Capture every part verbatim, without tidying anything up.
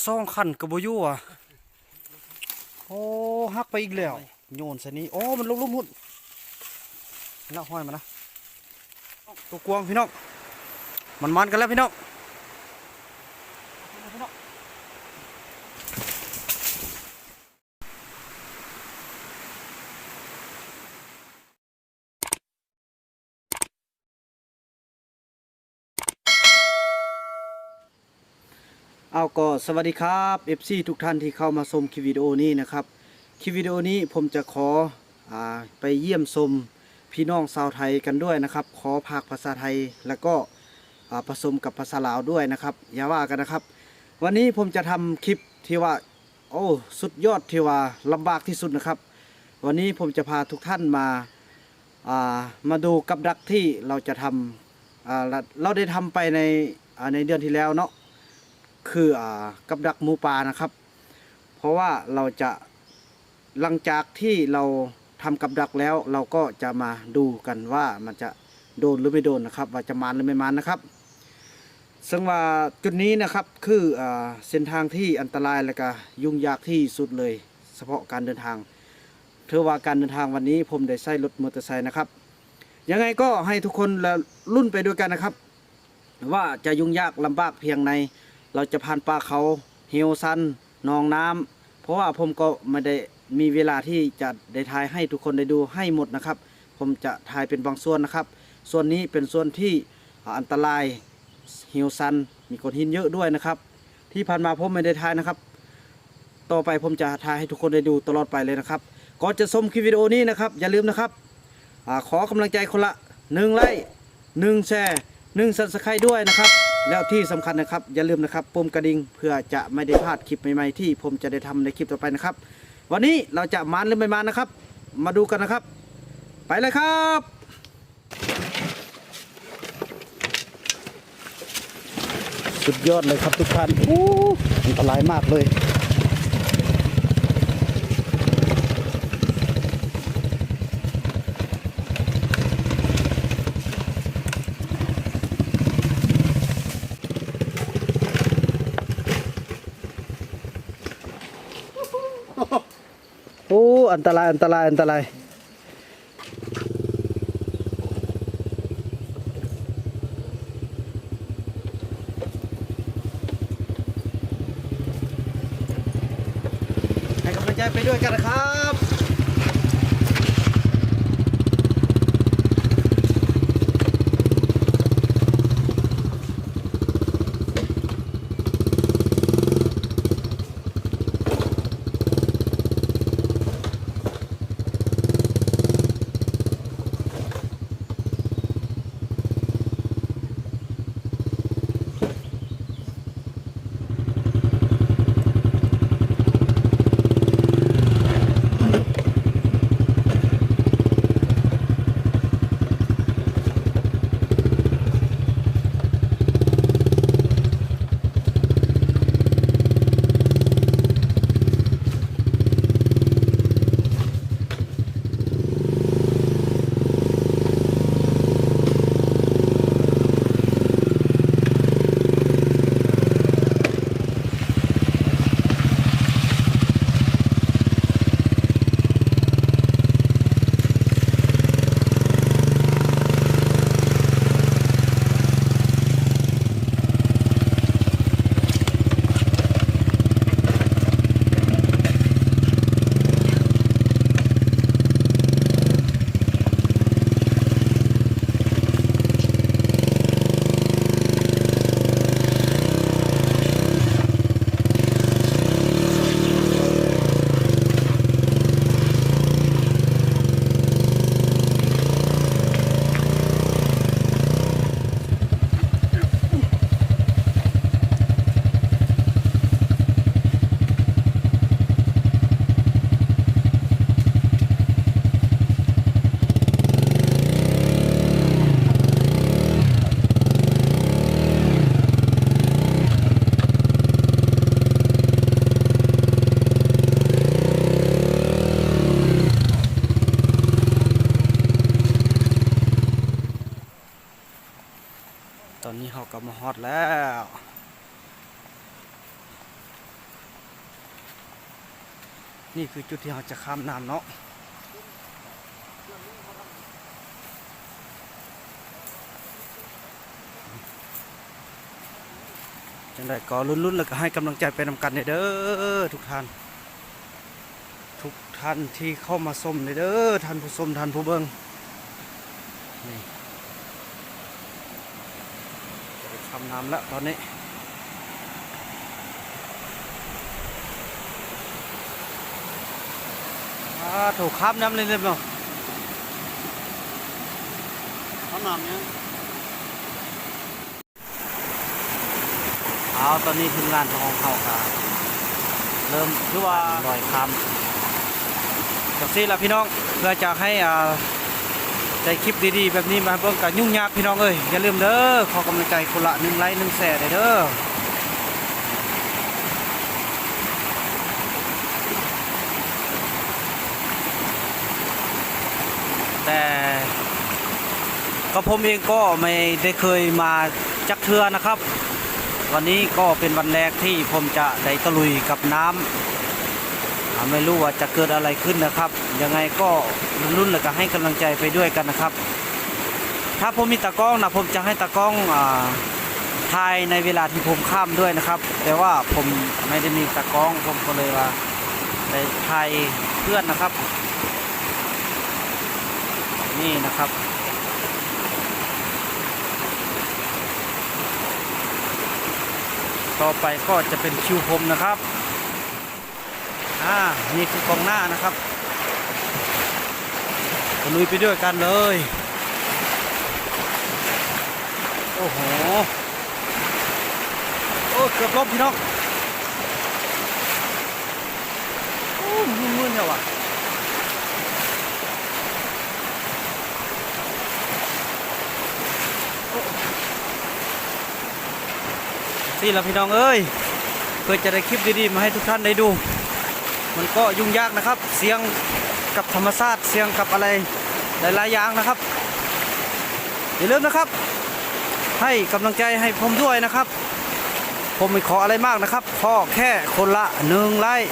สองคันก็บ่อยู่อ่ะ โอ้ หักไปอีกแล้ว โยนใส่นี่ โอ้ มันลงลุ่มพุ้น แล้วห้อยมานะ ตัวกวางพี่น้อง มันมันกันแล้วพี่น้อง เอาก็สวัสดีครับ เอฟซี ทุกท่านที่เข้ามาชมคลิปวิดีโอนี้นะครับ คลิปวิดีโอนี้ผมจะขอ อ่า ไปเยี่ยมชมพี่น้องชาวไทยกันด้วยนะครับ ขอพากภาษาไทย แล้วก็ อ่า ผสมกับภาษาลาวด้วยนะครับ อย่าว่ากันนะครับ วันนี้ผมจะทำคลิปที่ว่า โอ้ สุดยอดที่ว่าลำบากที่สุดนะครับ วันนี้ผมจะพาทุกท่านมา อ่า มาดูกับดักที่เราจะทำ อ่า เรา เราได้ทำไปใน อ่า ในเดือนที่แล้วเนาะ คือ อ่า กับดักหมูป่านะครับ เพราะว่าเราจะ หลังจากที่เราทำกับดักแล้ว เราก็จะมาดูกันว่ามันจะโดนหรือไม่โดนนะครับ ว่าจะหมานหรือไม่หมานนะครับ ซึ่งว่าจุดนี้นะครับ คือ อ่า เส้นทางที่อันตรายและก็ยุ่งยากที่สุดเลย เฉพาะการเดินทาง ถือว่าการเดินทางวันนี้ผมได้ใช้รถมอเตอร์ไซค์นะครับ ยังไงก็ให้ทุกคนละลุ้นไปด้วยกันนะครับ ว่าจะยุ่งยากลำบากเพียงไหน เราจะผ่านป่าเขาเหวชัน หนองน้ำ เพราะว่าผมก็ไม่ได้มีเวลาที่จะได้ถ่ายให้ทุกคนได้ดูให้หมดนะครับ ผมจะถ่ายเป็นบางส่วนนะครับ ส่วนนี้เป็นส่วนที่ อ่า อันตราย เหวชัน มีก้อนหินเยอะด้วยนะครับ ที่ผ่านมาผมไม่ได้ถ่ายนะครับ ต่อไปผมจะถ่ายให้ทุกคนได้ดูตลอดไปเลยนะครับ ก่อนจะชมคลิปวิดีโอนี้นะครับ อย่าลืมนะครับ อ่า ขอกำลังใจคนละหนึ่งไลค์ หนึ่งแชร์ หนึ่ง Subscribe ด้วยนะครับ แล้วที่สำคัญนะครับ อย่าลืมนะครับ ปุ่มกระดิ่ง เพื่อจะไม่ได้พลาดคลิปใหม่ๆที่ผมจะได้ทำในคลิปต่อไปนะครับ วันนี้เราจะหมานหรือไม่หมานนะครับ มาดูกันนะครับ ไปเลยครับ สุดยอดเลยครับทุกท่าน อู้ อันตรายมากเลย โอ้ อันตราย อันตราย อันตราย ให้กำลังใจไปด้วยกันนะครับ โอ้ นี่คือจุดที่เราจะข้ามน้ำเนาะ จังใดก็ลุ้นๆ แล้วก็ให้กำลังใจไปนำกันเด้อทุกท่าน ทุกท่านที่เข้ามาชมเด้อ ท่านผู้ชม ท่านผู้เบิ่ง นี่ จะไปข้ามน้ำแล้วตอนนี้ อ่า ถูกข้ามน้ำเลยเนาะ ข้ามน้ำเนี่ย เอา ตอนนี้ทีมงานของเขาก็เริ่ม คือว่า ลอยข้าม จังซี่ล่ะพี่น้อง เพื่อจะให้ อ่า ได้คลิปดีๆ แบบนี้มาเบิ่งก็ยุ่งยากพี่น้องเอ้ย อย่าลืมเด้อ ขอกำลังใจคนละหนึ่งไลค์หนึ่งแชร์เด้อ แต่ก็ผมเองก็ไม่ได้เคยมาจักเทื่อนะครับ วันนี้ก็เป็นวันแรกที่ผมจะได้ตะลุยกับน้ำ อ่า ไม่รู้ว่าจะเกิดอะไรขึ้นนะครับ ยังไงก็ลุ้นๆ แล้วก็ให้กำลังใจไปด้วยกันนะครับ ถ้าผมมีตากล้องนะ ผมจะให้ตากล้อง อ่า ถ่ายในเวลาที่ผมข้ามด้วยนะครับ แต่ว่าผมไม่ได้มีตากล้อง ผมก็เลยว่าได้ถ่ายเพื่อนนะครับ นี่นะครับ ต่อไปก็จะเป็นคิวผมนะครับ อ่า นี่คือกองหน้านะครับ ตะลุยไปด้วยกันเลย โอ้โห โอ้ เกือบล้มพี่น้อง โอ้ มึนๆ เนี่ยว่ะ นี่ล่ะพี่น้องเอ้ย เพื่อจะได้คลิปดีๆ มาให้ทุกท่านได้ดู มันก็ยุ่งยากนะครับ เสี่ยงกับธรรมชาติ เสี่ยงกับอะไรหลายๆ อย่างนะครับ อย่าลืมนะครับ ให้กำลังใจให้ผมด้วยนะครับ ผมไม่ขออะไรมากนะครับ ขอแค่คนละหนึ่งไลค์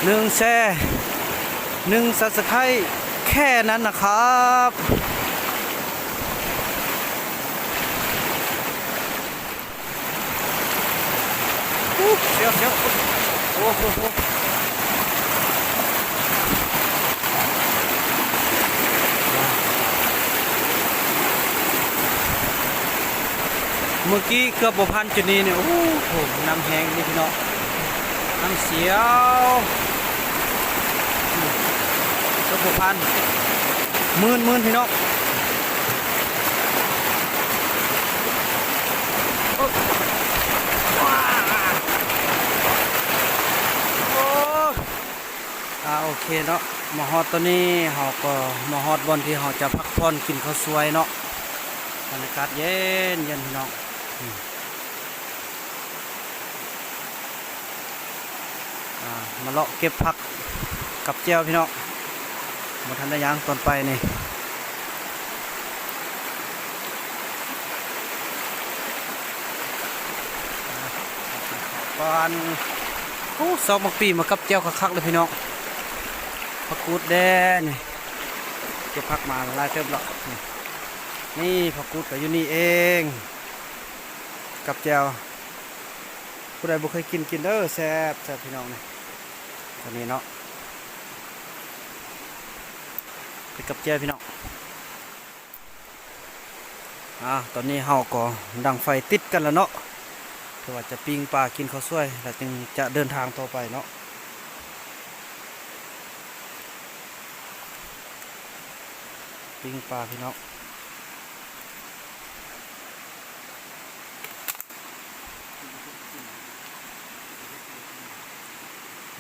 หนึ่งแชร์ หนึ่ง Subscribe แค่นั้นนะครับ อู้ เสียว เสียว โอ้โห เมื่อกี้เกือบบ่ผ่านจุดนี้เนี่ย โอ้โห น้ำแห้งนี่พี่น้อง น้ำเสียว เกือบบ่ผ่าน มื่นๆ พี่น้อง โอ้ อ่า โอเคเนาะ มาฮอดตอนนี้เฮาก็มาฮอดบ่อนที่เฮาจะพักผ่อนกินข้าวซวยเนาะ บรรยากาศเย็นเย็นพี่น้อง อืม อ่า มาเลาะเก็บผักกับแจ่วพี่น้อง บ่ทันได้ย่างตอนไปนี่ ก่อน โอ้ ซอกหมากปีมากับแจ่วคักๆ เลยพี่น้อง ผักกูดแด้นี่ เก็บผักมาหลายเติบแล้ว นี่ นี่ผักกูดก็อยู่นี่เอง กับแจ่ว ผู้ใดบ่เคยกิน กินเด้อ แซ่บแซ่บพี่น้องนี่ ตัวนี้เนาะ ไปกับแจ่วพี่น้อง อ่า ตอนนี้เฮาก็ดังไฟติดกันแล้วเนาะ เพื่อว่าจะปิ้งปลากินข้าวซวย แล้วจึงจะเดินทางต่อไปเนาะ ปิ้งปลาพี่น้อง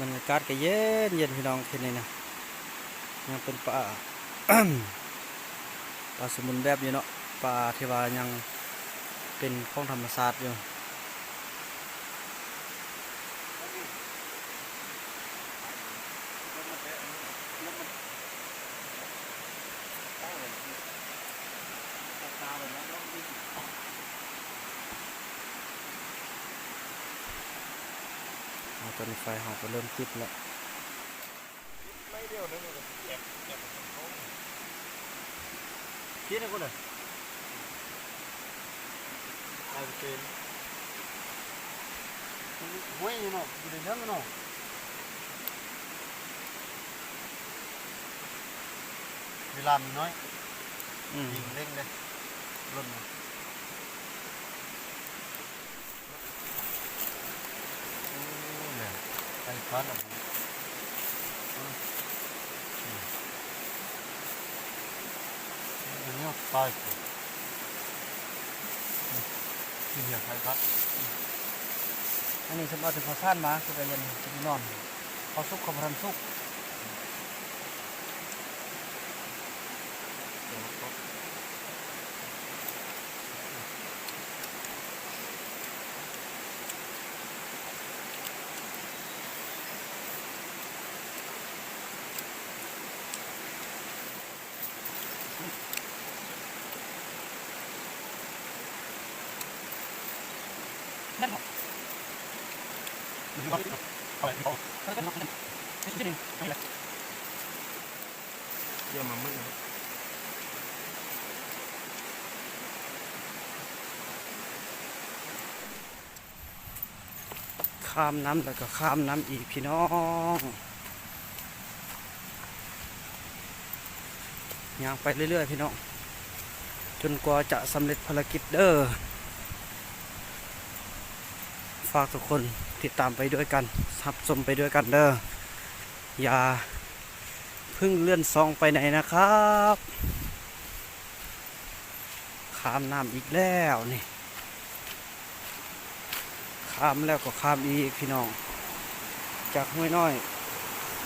บรรยากาศก็เย็นเย็นพี่น้อง ที่นี่นะ ยังเป็นป่า ป่าสมบูรณ์แบบอยู่เนาะ ป่าที่ว่ายังเป็นของธรรมชาติอยู่ เอา ตอนนี้ไฟเฮาก็เริ่มติดแล้ว เที่ยวแล้วมันก็แจกแจกของเขา กินให้กูหน่อย ไอ้เปนห้วยเนาะ อยู่ในเรื่องเนาะ เวลามีน้อย อืม ยิงเร่งเลย ล่นมา โอ้ย ไอ้พัดอ่ะ อืม อันนี้ตาย อืม กินอย่างไรครับ อืม อันนี้สมมติเอาแต่ข้าวสารมา คือไปเย็นจะไปนอน ข้าวสุกข้าวพันสุก เยี่ยมมาเมื่อไหร่ ข้ามน้ำแล้วก็ข้ามน้ำอีกพี่น้อง ย่างไปเรื่อยๆพี่น้อง จนกว่าจะสำเร็จภารกิจเด้อ ฝากทุกคนติดตามไปด้วยกัน รับชมไปด้วยกันเด้อ อย่าเพิ่งเลื่อนช่องไปไหนนะครับ ข้ามน้ำอีกแล้วนี่ ข้ามแล้วก็ข้ามอีกพี่น้อง จากห้วยน้อย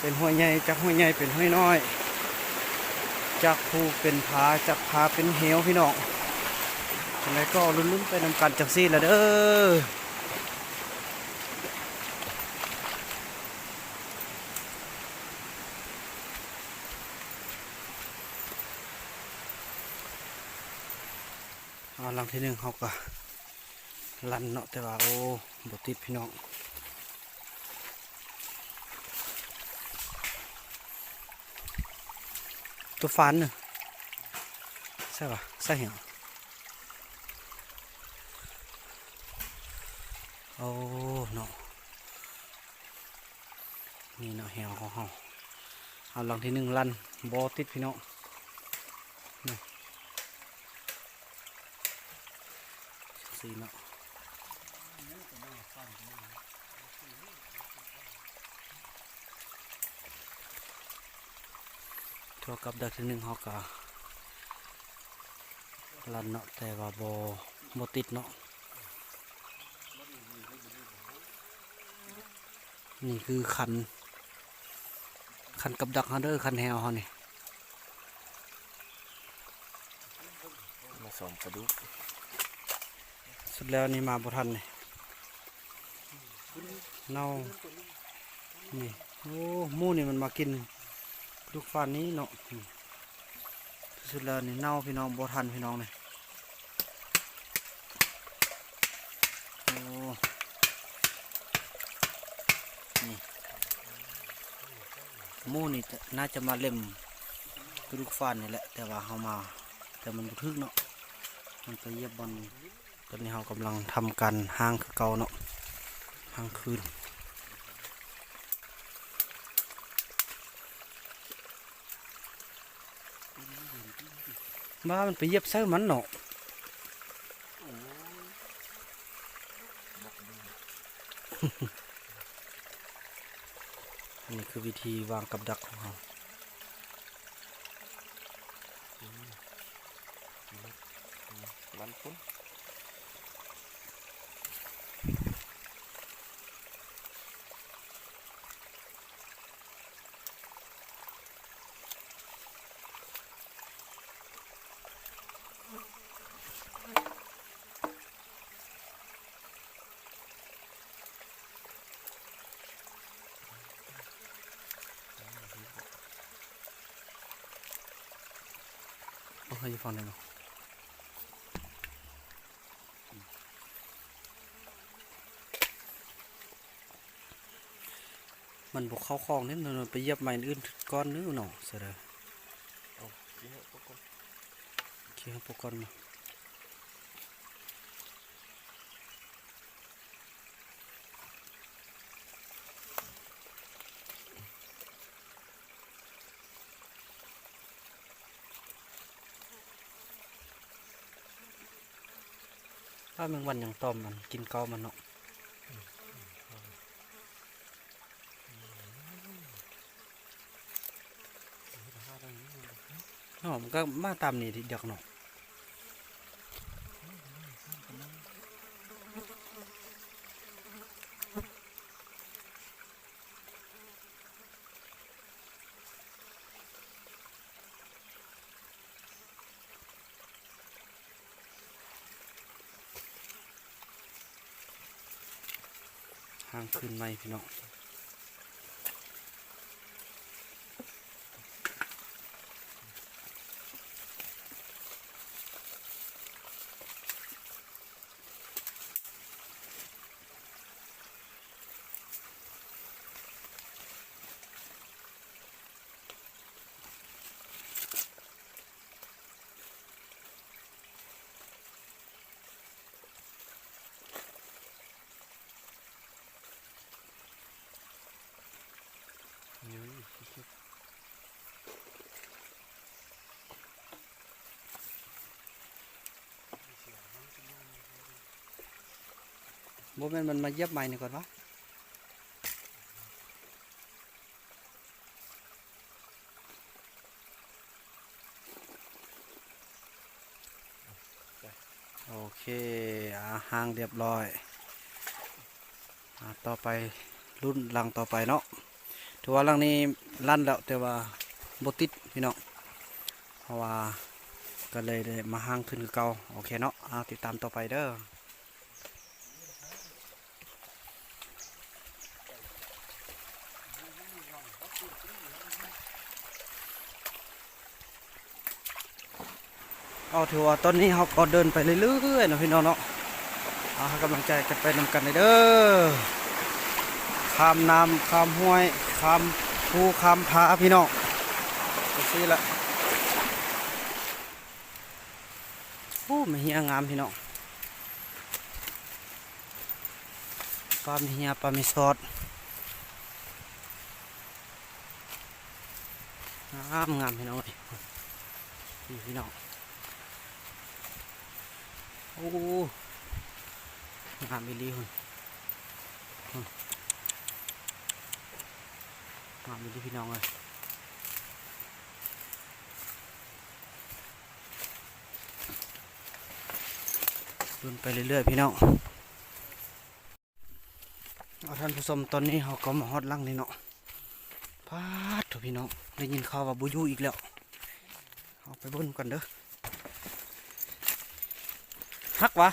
เป็นห้วยใหญ่ จากห้วยใหญ่เป็นห้วยน้อย จากภูเป็นผา จากผาเป็นเหวพี่น้อง จั่งใดก็ลุ้นๆไปนำกันจั่งซี้ล่ะเด้อ เอาหลังที่หนึ่งเขาก็ลั่นเนาะ แต่ว่า โอ้ บ่ติดพี่น้อง ตัวฟานเน่ะ ใช่ปะ ใช่เหรอ โอ้ เนาะ นี่เนาะ แหวของเฮา เอาหลังที่หนึ่งลั่น บ่ติดพี่น้อง นี่ สี่เนาะ เท่ากับดักที่หนึ่งเฮาก็ลั่นเนาะ แต่ว่าบ่ บ่ติดเนาะ นี่คือคัน คันกับดักเฮาเด้อ คันแหวเฮานี่ มาสองปลาดุก สุดแล้วนี่มาบ่ทันนี่ เน่า นี่ โอ้ หมูนี่มันมากินปลาดุกฟานนี้เนาะ อืม สุดแล้วนี่เน่าพี่น้อง บ่ทันพี่น้องนี่ โอ้ นี่ หมูนี่จะ น่าจะมาเล็มกระดูกฟานนี่แหละ แต่ว่าเฮามา แต่มันบ่ถึกเนาะ มันไปเหยียบบ่อน ตอนนี้เฮากำลังทำการฮ้างคือเก่าเนาะ ฮ้างคืน ว่ามันไปเหยียบใส่มันเนาะ อันนี้คือวิธีวางกับดักของเรา มันพุ้น โอ้ย อยู่ฝั่งไหนเนาะ มันบ่เข้าของนี่ มันไปเหยียบไม้อื่นก่อนนึเนาะ เสียดาย เอาขี้ให้พวกก่อน ขี้ให้พวกก่อนมา ถ้าแมงวันยังตอมมันกินเกามันเนาะ เนาะ มันก็มาตามนี้ทีเดียวเนาะ ทางขึ้นใหม่พี่น้อง บ่แม่นมันมาเหยียบไม้นี่ก่อนวะ โอเค อ่า ห่างเรียบร้อย อ่า ต่อไปรุ่นหลังต่อไปเนาะ ถือว่าหลังนี้ลั่นแล้ว แต่ว่าบ่ติดพี่น้อง เพราะว่าก็เลยได้มาห่างขึ้นคือเก่า โอเคเนาะ อ่า ติดตามต่อไปเด้อ เอา ถือว่าตอนนี้เราก็เดินไปเรื่อยๆเนาะพี่น้องเนาะ เอา ให้กำลังใจกันไปนำกันเด้อ ข้ามน้ำข้ามห้วย ข้ามภูข้ามผาพี่น้อง ไปซี่ละ โอ้ แม่เฮียงามพี่น้อง ปลาแม่เฮีย ปลาแม่สอด งามงามพี่น้องเอ้ย นี่พี่น้อง โอ้ งามอีหลีพุ่น พุ่น งามอีหลีพี่น้องเอ้ย เดินไปเรื่อยๆพี่น้อง เอา ท่านผู้ชม ตอนนี้เราก็มาฮอดหลังนี่เนาะ ป๊าดโถพี่น้อง ได้ยินข่าวว่าบ่อยู่อีกแล้ว เอาไปเบิ่งกันเด้อ หักวะ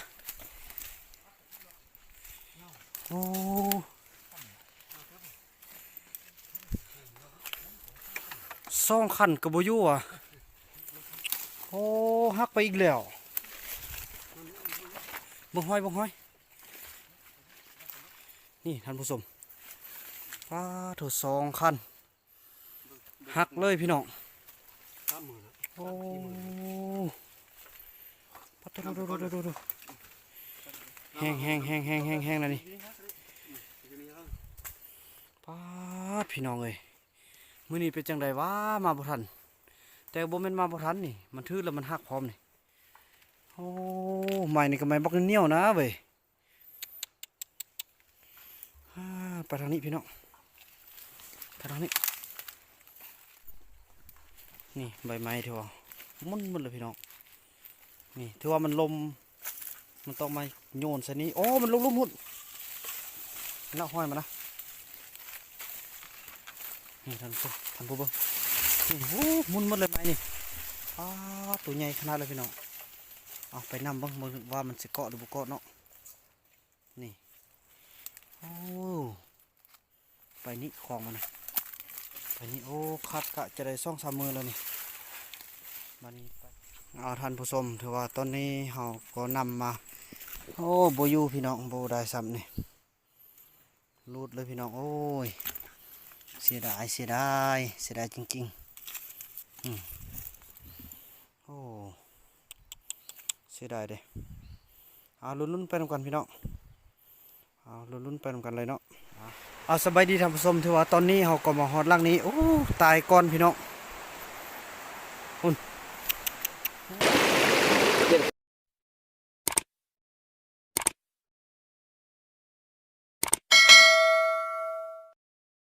โอ้ สองคันก็บ่อยู่อ่ะ โอ้ หักไปอีกแล้ว เบิ่งห้อย เบิ่งห้อย นี่ท่านผู้ชม ป๊าดโถ สองคัน หักเลยพี่น้อง โอ้ ป๊าดโถ ดู ดู ดู ดู ดู แฮง แฮง แฮง แฮง แฮง แฮงนะนี่ ป๊าด พี่น้องเอ้ย มื้อนี้เป็นจั่งใดวะ มาบ่ทัน แต่บ่แม่นมาบ่ทันนี่ มันถืกแล้วมันหักพร้อมนี่ โอ้ ไม้นี่ก็ไม้บักเหนียวนะเว้ย อ่า ไปทางนี้พี่น้อง ไปทางนี้ นี่ใบไม้ถือว่ามุ่นหมดเลยพี่น้อง นี่ถือว่ามันลม มันต้องมาโยนใส่นี่ โอ้ มันลงลุ่มพุ้น เนาะ ห้อยมันนะ นี่ท่านผู้ ท่านผู้เบิ่ง นี่ โอ้ มุ่นหมดเลยไม้นี่ อ้า ตัวใหญ่ขนาดเลยพี่น้อง เอาไปนำเบิ่ง เบิ่งว่ามันสิเกาะหรือบ่เกาะเนาะ นี่ โอ้ ไปนี่ของมันนะ ไปนี่ โอ้ คัดกะจะได้สองสามมื้อแล้วนี่ บัดนี้ไป เอา ท่านผู้ชม ถือว่าตอนนี้เราก็นำมา โอ้ บ่อยู่พี่น้อง บ่ได้ซ้ำนี่ หลุดเลยพี่น้อง โอ้ย เสียดาย เสียดาย เสียดายจริงๆ อืม โอ้ เสียดายเด้ เอาลุ้นๆไปนำกันพี่น้อง เอาลุ้นๆไปนำกันเลยเนาะ เอา เอาสบายดีท่านผู้ชม ถือว่าตอนนี้เราก็มาฮอดหลังนี้ โอ้ ตายก่อนพี่น้อง